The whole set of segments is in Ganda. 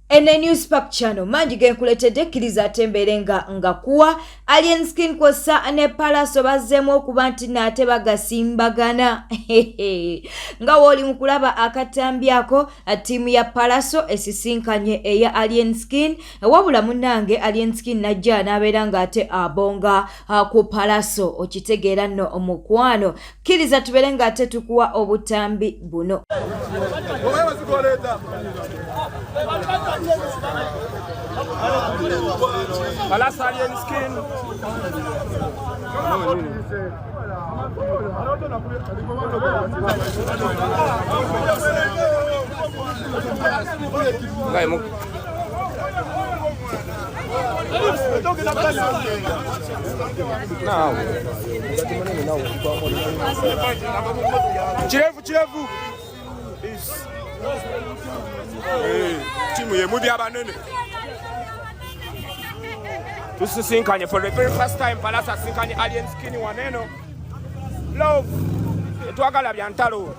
Ene News Park Channel mangi genkuletedde, kkiriza ate mbeere nga ngakuwa. Alien Skin kwossa ne Palaso bazzeemu okuba nti naate bagasimbagana nga wooli mu kulaba akatambi ako. Ttiimu ya Palaso esisinkanye eya Alien Skin, wabula munnange Alien Skin najja n'abeera ng'ate abonga ku Palaso. Okitegeera nno omukwano, kkiriza tubeere ng'ate tukuwa obutambi buno. Palaso, Alien Skin. Kirevu kirevu. Timu yemu byabanene tusisinkanye for the very first time. Palaso asisinkanye Alien Skin waneno. Love, tetwagala bya ntalo,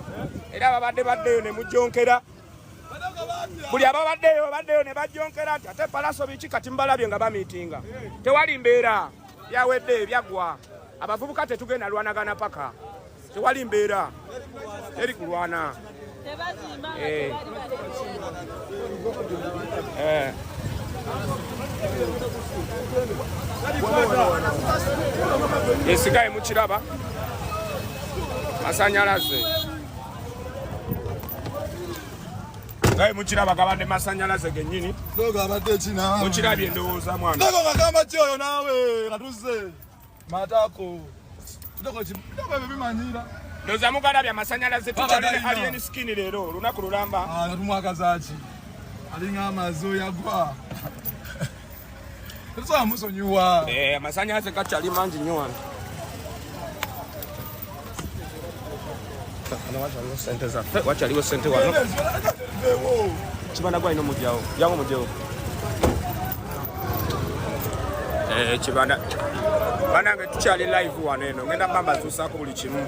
era babadde baddeyo ne mujonkera buli ababaddeyo baddeyo ne bajonkera nti ate Palaso biki. Kati mbalabye nga bamiitinga, tewali mbeera, byawedde, byaggwa. Abavubuka tetugenda lwanagana paka, tewali mbeera, teri kulwana. Eh. Eh. Esigaye mukiraba masanyalaze, gaye mukiraba gabadde masanyalaze gennyini. Mukirabye endowooza mwana. Gamba ki oyo naawe katuze matako bimanyira. Ndowooza mugalabye amasanyalaze. Tukyalire Alien Skin leero olunaku lulamba. Tumwagazaki, alinga amazi oyagwa, tetusobola musonyiwa. Eh, amasanyalaze gakyali mangi nnyo wano. Wano wakyaliwo sente zaffe, wakyaliwo sente wano. Kibanda gwalina omugyawo, jangu omugyewo. Eh, kibanda banange, tukyali live wano eno, ngenda bamba zuusaako buli kimu.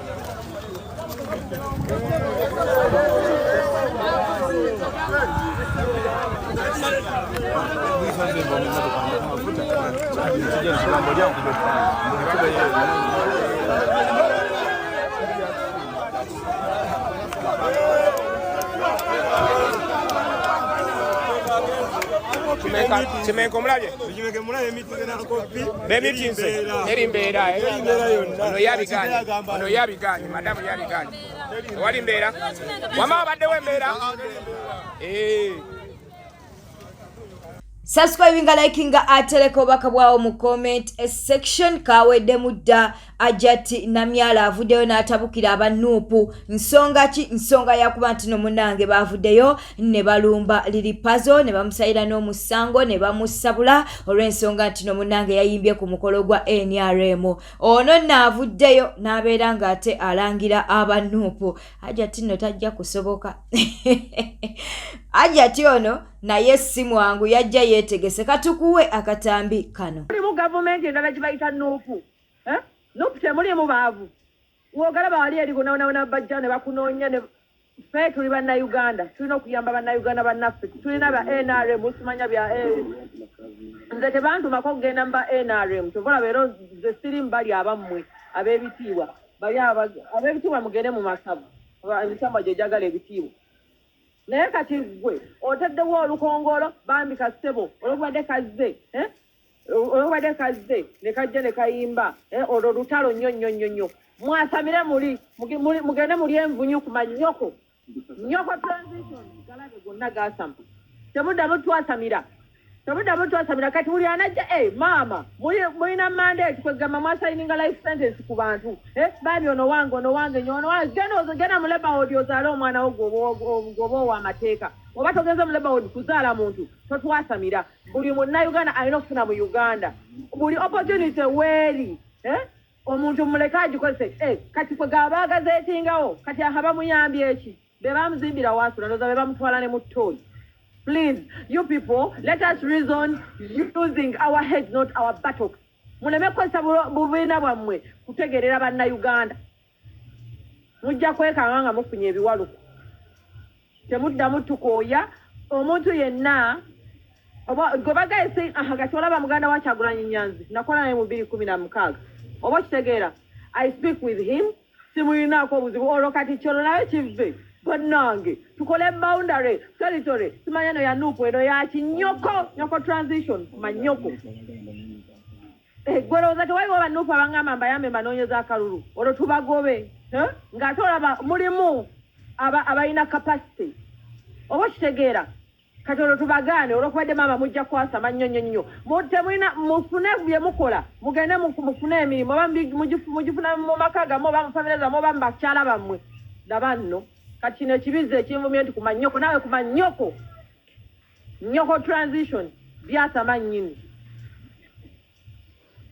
Kimenka omulabye bemitinze, teri mbeera. Eh? Ono yabiganye, ono yabiganye, madamu yabiganye, tewali mbeera. Wama wabaddewo embeera. Eh. Subscribinga, likinga, atereka obubaka bwawo mu comment section. Kaweddemu dda. Ajati Namyala avuddeyo n'atabukira aba NUP. Nsonga ki? Nsonga yakuba nti no munange baavuddeyo ne balumba Lil Pazo ne bamusayira n'omusango ne bamusabula olw'ensonga nti no munange yayimbye ku mukolo gwa NRM. Ono nno avuddeyo n'abeera ng'ate alangira aba NUP. Ajati nno tajja kusoboka. Ajati ono naye si mwangu, yajja yeetegese. Katukuwe akatambi kano. Mulimu gavumenti endala gye bayita NUP, eh? NUP temulimu baavu. Wogalaba wali eri bonabonabona bajja ne bakunoonya ne ffe tuli Bannayuganda, tulina okuyamba Bannayuganda bannaffe. Tulina ba NRM, simanya bya eh, nze tebantumako okugenda mu ba NRM. Kyova olaba era nze siri mu bali abammwe ab'ebitiibwa. Bali ab'ebitiibwa mugende mu masabo, emisambo gye gyagala ebitiibwa. Naye kati gwe otaddewo olukongolo bambi kassebo, olwokubadde kazze, eh? Olwokubadde kazze ne kajja ne kayimba, eh? Olwo lutalo nnyo nnyo nnyo nnyo. Mwasamire muli mugende muli envunyu ku manyoko nyoko. Transition galabe gonna gasama, temuddamu twasamira, temuddamu twasamira. Kati buli anajja, eh, maama mulina mandate, kwegamba mwasayininga life sentence ku bantu, eh, bambi ono wange, ono wange nyo, ono wange. Genda genda mu labour ward ozaale omwana wo gwoba owa amateeka, oba togenze mu labour ward kuzaala muntu, totwasamira. Buli Munnayuganda alina okufuna mu Uganda buli opportunity weeri, eh? Omuntu muleke agikozese, eh, kati kwe gaba agazeetingawo. Kati aha bamuyambye eki? Be bamuzimbira waasula, ndowooza be bamutwala ne mu ttooyi. Please, you people, let us reason using our heads, not our buttocks. Muleme kukozesa bubiina bwammwe kutegeerera Bannayuganda. Mujja kwekanga nga mufunye ebiwaluko. Temuddamu tukooya omuntu yenna. Oba gwe bagaye si aha kati olaba muganda wa Kyagulanyi Nyanzi nakola naye mu 2016 oba okitegeera I speak with him simulinaako obuzibu olwo kati kyolo naye kivve bannange tukole boundary territory simanya eno ya nuupu eno ya kinyoko nyoko transition manyoko Eh, gwe olowooza tewaliwo banuupu abangamba mbayambe mbanoonyeza akalulu olwo tubagobe eh? ng'ate olaba mulimu abalina capacity oba okitegeera kati olwo tubagaane olwokubadde maama mujja kwasama nnyo nnyo nnyo temulina mufune bye mukola mugende mufune emirimu oba mugifuna mu maka gammwe oba mu famire zammwe oba mu bakyala bammwe laba nno kati kino ekibizi ekinvumye nti kumanyoko naawe kumanyoko nyoko transition byasama nnyini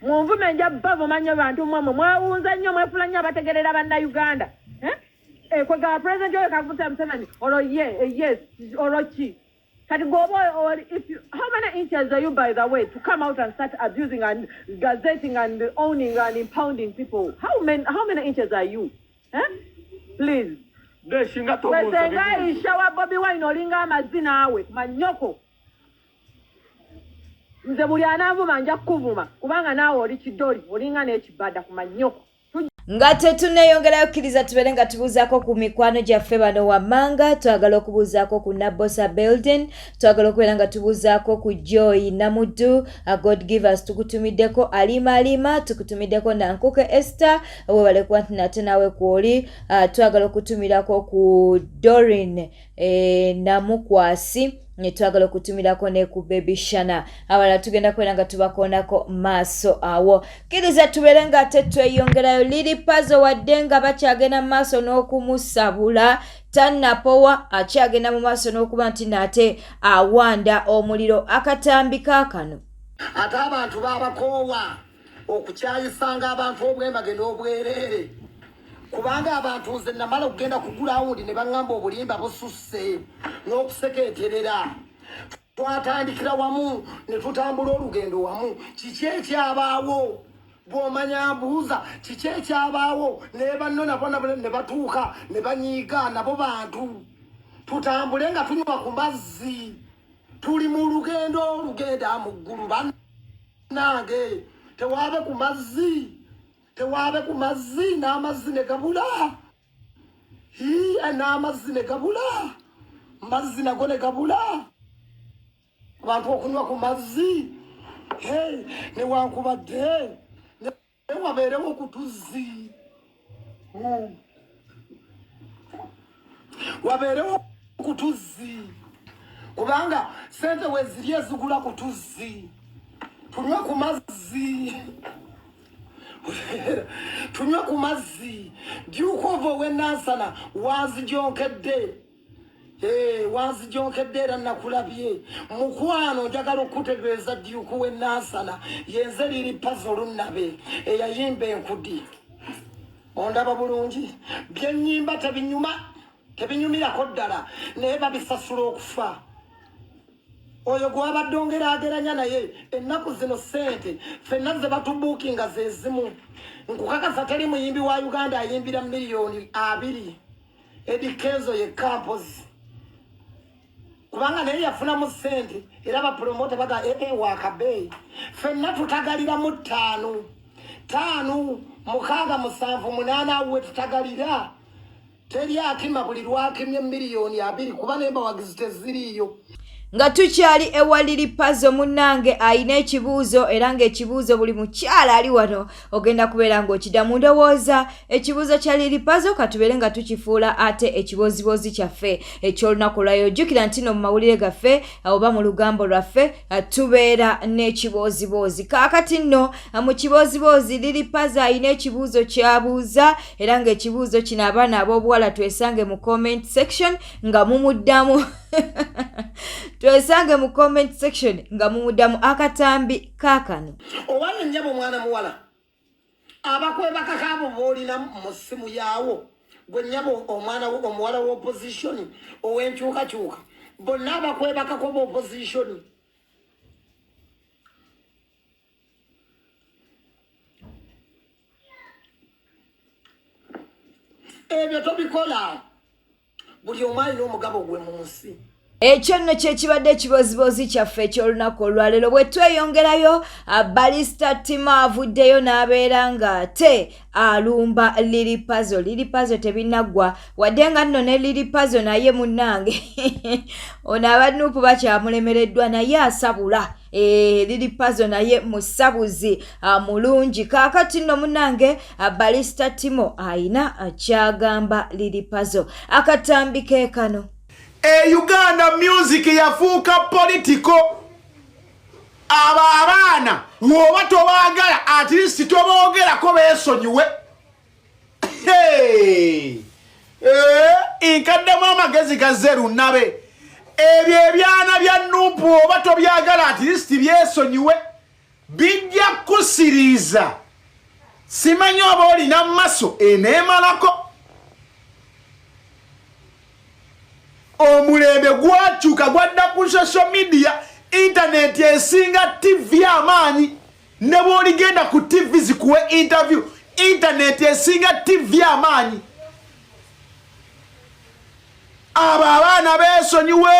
munvume nja bavuma nnyo bantu mmwe mwe mwewunza nnyo mwefula nnyo abategerera bannayuganda eh? Eh, kwegaba president oyo kaguta Museveni olwo ye eh, yes olwo ki kati gwoba if you, how many inches are you by the way to come out and start abusing and gazetting and owning and impounding people how many, how many inches are you eh? Please wesenga Aisha wa Bobi Wine olinga amazzi naawe manyoko nze buli ananvuma nja kukuvuma kubanga naawe oli kidoli olinga n'ekibada ku manyoko. Nga tetuneeyongerayo kkiriza tubeere nga tubuuzaako ku mikwano gyaffe bano wammanga. Twagala okubuuzaako ku Nabosa Belden, twagala okubeera nga tubuuzaako ku Joy Namuddu, God Givers tukutumiddeko, Alima Alima tukutumiddeko, Nankuke Esther webale kuba nti nate naawe kwoli. Twagala okutumirako ku Dorin Namukwasi, twagala okutumirako ne ku Baby Shana. Abalala tugenda kubeera nga tubakoonako maaso awo. Kkiriza tubeere nga ate tweyongerayo. Liri Pazo wadde nga bakyagenda mu maaso n'okumusabula tannapowa, akyagenda mu maaso n'okuba nti naate awanda omuliro. Akatambi kaakano. Ate abantu babakoowa okukyayisanga abantu obwemage n'obwereere, kubanga abantu nze namala okugenda ku gulawundi ne baŋŋamba obulimba bususse n'okusekeeterera. Twatandikira wamu ne tutambula olugendo wamu. Kiki ekyabaawo? Bw'omanya mbuuza kiki ekyabaawo? Ne banno nabo ne batuuka ne banyiiga nabo bantu. Tutambule nga tunywa ku mazzi, tuli mu lugendo olugenda mu ggulu bannange, tewaabe ku mazzi, tewaabe ku mazzi, n'amazzi ne gabula, n'amazzi ne gabula, mazzi nago ne gabula, abantu okunywa ku mazzi newankubadde wabeerewo ku tuzzi, wabeerewo ku tuzzi, kubanga sente weziri ezigula ku tuzzi. Tunywe ku mazzi, tunywe ku mazzi. Duke ow'enansana wanzijonkedde, wanzijonkedde era nakulabye mukwano. Njagala okutegeeza Duke w'enansana yenze Liri Pazo olunnabe eyayimba enkudi. Ondaba bulungi, byennyimba tebinyuma, tebinyumirako ddala, naye babisasula okufa. Oyo gwabadde ongeraageranya naye ennaku zino ssente ffenna ze batubuukinga ze zimu. Nkukakasa teri muyimbi wa Uganda ayimbira 20 millioni. Eddy Kenzo yekka mpozi, kubanga naye yafunamu ssente era bapromota baga ee wakabeeyi. Ffenna tutagaliramu ttaano ttaano mukaaga musanvu munaana awo we tutagalira. Teri akima buli lwakimye 20 miliyoni kuba nembawagizi teziriiyo. Nga tukyali ewaliri Pazo munnange ayina ekibuuzo, era ng'ekibuuzo buli mukyala ali wano ogenda kubeera ng'okiddamu. Ndowooza ekibuuzo kya Liri Pazo katubeere nga tukifuula ate ekibooziboozi kyaffe eky'olunaku lwayo. Jjukira nti no mu mawulire gaffe oba mu lugambo lwaffe tubeera n'ekibooziboozi. Kaakati nno mu kibooziboozi Liri Pazo ayina ekibuuzo kyabuuza, era ng'ekibuuzo kino abaana ab'obuwala twesange mu comment section nga mumuddamu, twesange mu comment section nga mumuddamu. Akatambi kaakano. Owange nnyabo mwana muwala, abakwebakako abo boolina mu ssimu yaawo, gwe nnyabo omwana omuwala w'opposition ow'enkyukakyuka, bonna abakwebakako b'opposition, ebyo tobikola. Buli omu alina omugabo gwe mu nsi. Ekyo nno kye kibadde ekibozibozi kyaffe eky'olunaku olwaleero. Bwe tweyongerayo, Balista Tima avuddeyo n'abeera ng'ate alumba Lili Pazo. Lili Pazo tebinaggwa wadde nga nno ne Lili Pazo naye munnange ono abanuupu bakyamulemereddwa naye asabula. Eh, Lili Pazo naye musabuzi mulungi. Kaakati nno munnange Balista Timo ayina kyagamba Lili Pazo. Akatambi ke kano. E Uganda music yafuuka political. Abo abaana woba tobaagala at least toboogerako beesonyiwe. Hey! Eh, nkaddemu amagezi gazze lunnabe. Ebyo ebyana bya Nupu oba tobyagala at least byesonyiwe, bijja kusiriiza. Simanyi oba olina maso eneemalako. Omulembe gwakyuka gwadda ku social media, internet esinga TV amaanyi. Ne bw'oligenda ku TV zikuwe interview, internet esinga TV amaanyi. Abo abaana beesonyiwe,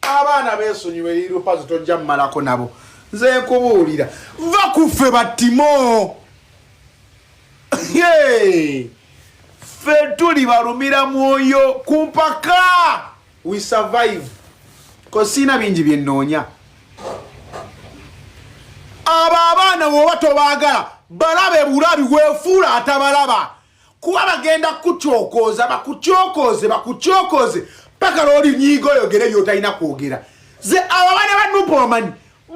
abaana beesonyiwe. Lirupazo tojja mmalako nabo, nze nkubuulira. Va ku ffe battimo, ffe tuli balumira mwoyo ku mpaka. We survive kosiina bingi bye nnoonya. Abo abaana bw'oba tobaagala balabe bulabi, weefuula atabalaba, kuba bagenda kukyokooza, bakukyokooze, bakukyokooze paka lwoli nyiiga oyogere by'otalina kwogera. Ze abo abaana ba Nupu omanyi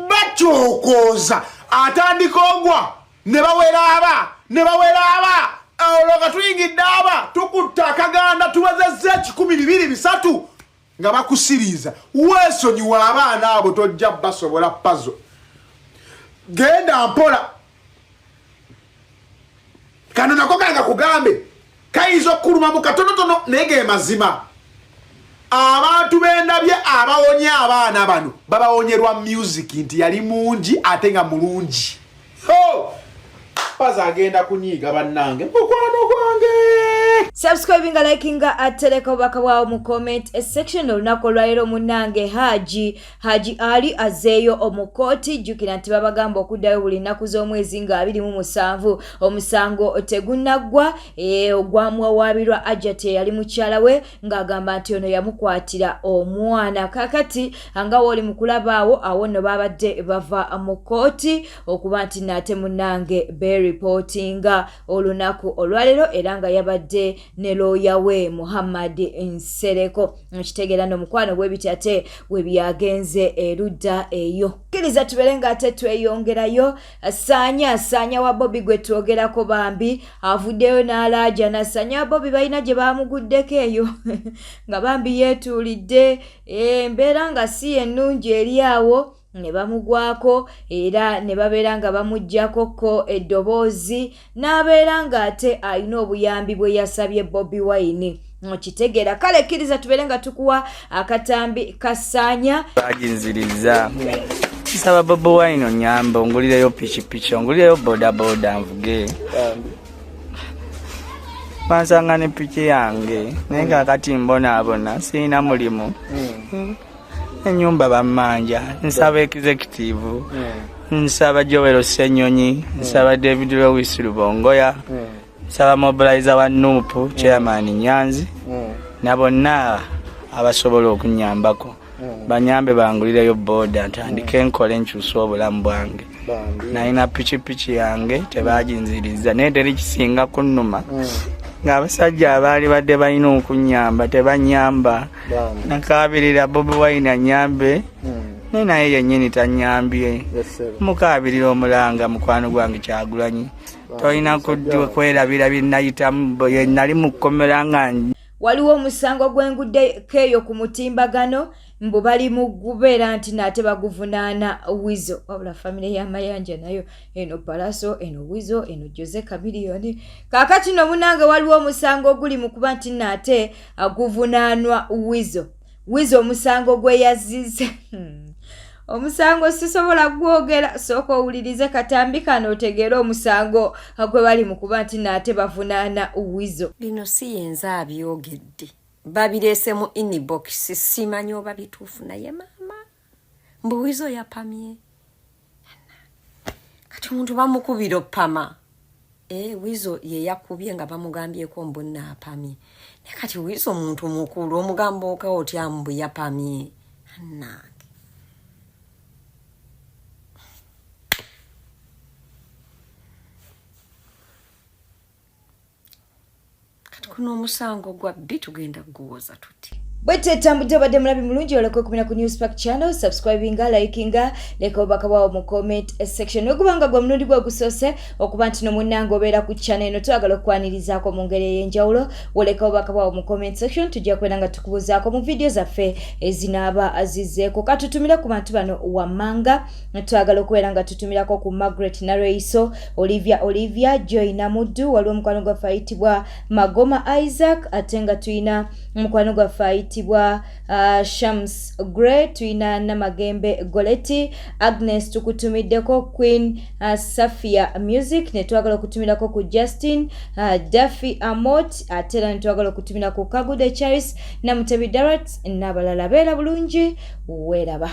bakyokooza, atandika ogwa ne bawera aba ne bawera aba, olwo nga tuyingidde aba tukutta akaganda, tuwezezza 1, 2, 3 nga bakusiriiza. Weesonyiwa abaana abo, tojja basobola. Pazo, genda mpola. Kano nako kanga kugambe kayinza okukulumamu katonotono, naye ge mazima. Abantu bendabye abawonye abaana bano babawonyerwa music nti yali mungi ate nga mulungi. Pazo agenda kunyiiga bannange, mukwano gwange. Subscribinga, likinga, atereka obubaka bwawo mu comment section. Olunaku olwaleero munnange Haji Ali azeeyo omukooti. Jjukira nti babagamba okuddayo buli nnaku z'omwezi nga 27. Omusango tegunnaggwa ogwamuwawaabirwa Ajat eyali mukyala we, ng'agamba nti ono yamukwatira omwana. Kakati nga wooli mu kulaba awo, awo nno babadde bava mu kooti okuba nti naate munnange beeripootinga olunaku olwaleero, era nga yabadde ne looya we Muhammad Nsereko. Nkitegeera n'omukwano bwe biti ate we byagenze erudda eyo. Kkiriza tubeere ng'ate tweyongerayo. Saanya, Saanya wa Bobi gwe twogerako, bambi avuddeyo n'alaajana. Saanya wa Bobi balina gye bamuguddeko eyo nga bambi yeetuulidde, embeera nga si ennungi eri awo, ne bamugwako era ne babeera nga bamuggyako ko eddoboozi, n'abeera ng'ate alina obuyambi bwe yasabye Bobi Wine. Okitegeera? Kale kkiriza tubeere nga tukuwa akatambi kasaanya. Baginziriza, nsaba Bobi Wine onyambe ongulireyo pikipiki, ongulireyo bodaboda nvuge. Bansanga ne piki yange, naye kakati mbonaabona, sirina mulimu, enyumba bammanja. Nsaba executive, nsaba Joel Ssenyonyi, nsaba David Lewis Lubongoya, nsaba mobilizer wa NUP chairman Nyanzi na bonna abasobola okunyambako, banyambe bangulireyo boda ntandike enkole nkyusa obulamu bwange. Nalina pikipiki yange tebaginziriza, naye teri kisinga kunnuma ng'abasajja abaali badde balina okunyamba tebanyamba. Nakaabirira Bobi Wine anyambe, naye yennyini tanyambye. Mukaabirira omulanga mukwano gwange Kyagulanyi, tolina kwerabira byenayitamu nali mu kkomera nga Waliwo omusango gwenguddeko eyo ku mutimbagano, mbu bali mu gubeera nti naate baguvunaana Wizo. Wabula famire y'Amayanja nayo eno, Palaso eno, Wizo eno, Jose Chameleone. Kaakati no munange waliwo omusango oguli mu kuba nti naate guvunaanwa Wizo. Wizo omusango gwe yazize, omusango sisobola gwogera. Sooka owulirize katambi kano otegeere omusango gwe bali mu kuba nti naate bavunaana Wizo. Bino si yenze abyogedde. Babireese mu inbox, simanyi oba bituufu, naye maama mbu Wizo yapamye. Kati omuntu bamukubira opama. Wizo ye yakubye nga bamugambyeko mbu naapamye, naye kati Wizo omuntu mukulu omugamba oka otya mbu yapamye? Nange kati kuno omusango gwa bbi tugenda kuguwoza tuti. Bwete etambudde. Obadde mulabi mulungi, oleka okumira ku Newspark channel, subscribinga, likinga, leka obubaka bwawo mu comment section. Wegubanga gwe omulundi gwe ogusoose okuba nti nomunnange obeera ku channel eno, twagala okukwanirizaako mu ngeri ey'enjawulo. Woleka obubaka bwawo mu comment section, tujja kubeera nga tukubuuzaako mu vidiyo zaffe ezinaaba zizzeeko. Katutumire ku bantu bano wammanga. Twagala okubeera nga tutumirako ku Margaret Nareiso, Olivia, Olivia Joy Namuddu, waliwo omukwano gwaffe ayitibwa Magoma Isaac, ate nga tulina omukwano gwaffe ayitibwa Shams Grey, tulina Namagembe Goleti Agnes, tukutumiddeko Queen Safia Music, ne twagala okutumirako ku Justin Daffy Amot, ate era ne twagala okutumira ku Kagude Charis, Namutebi Darat n'abalala. Beera bulungi, weeraba.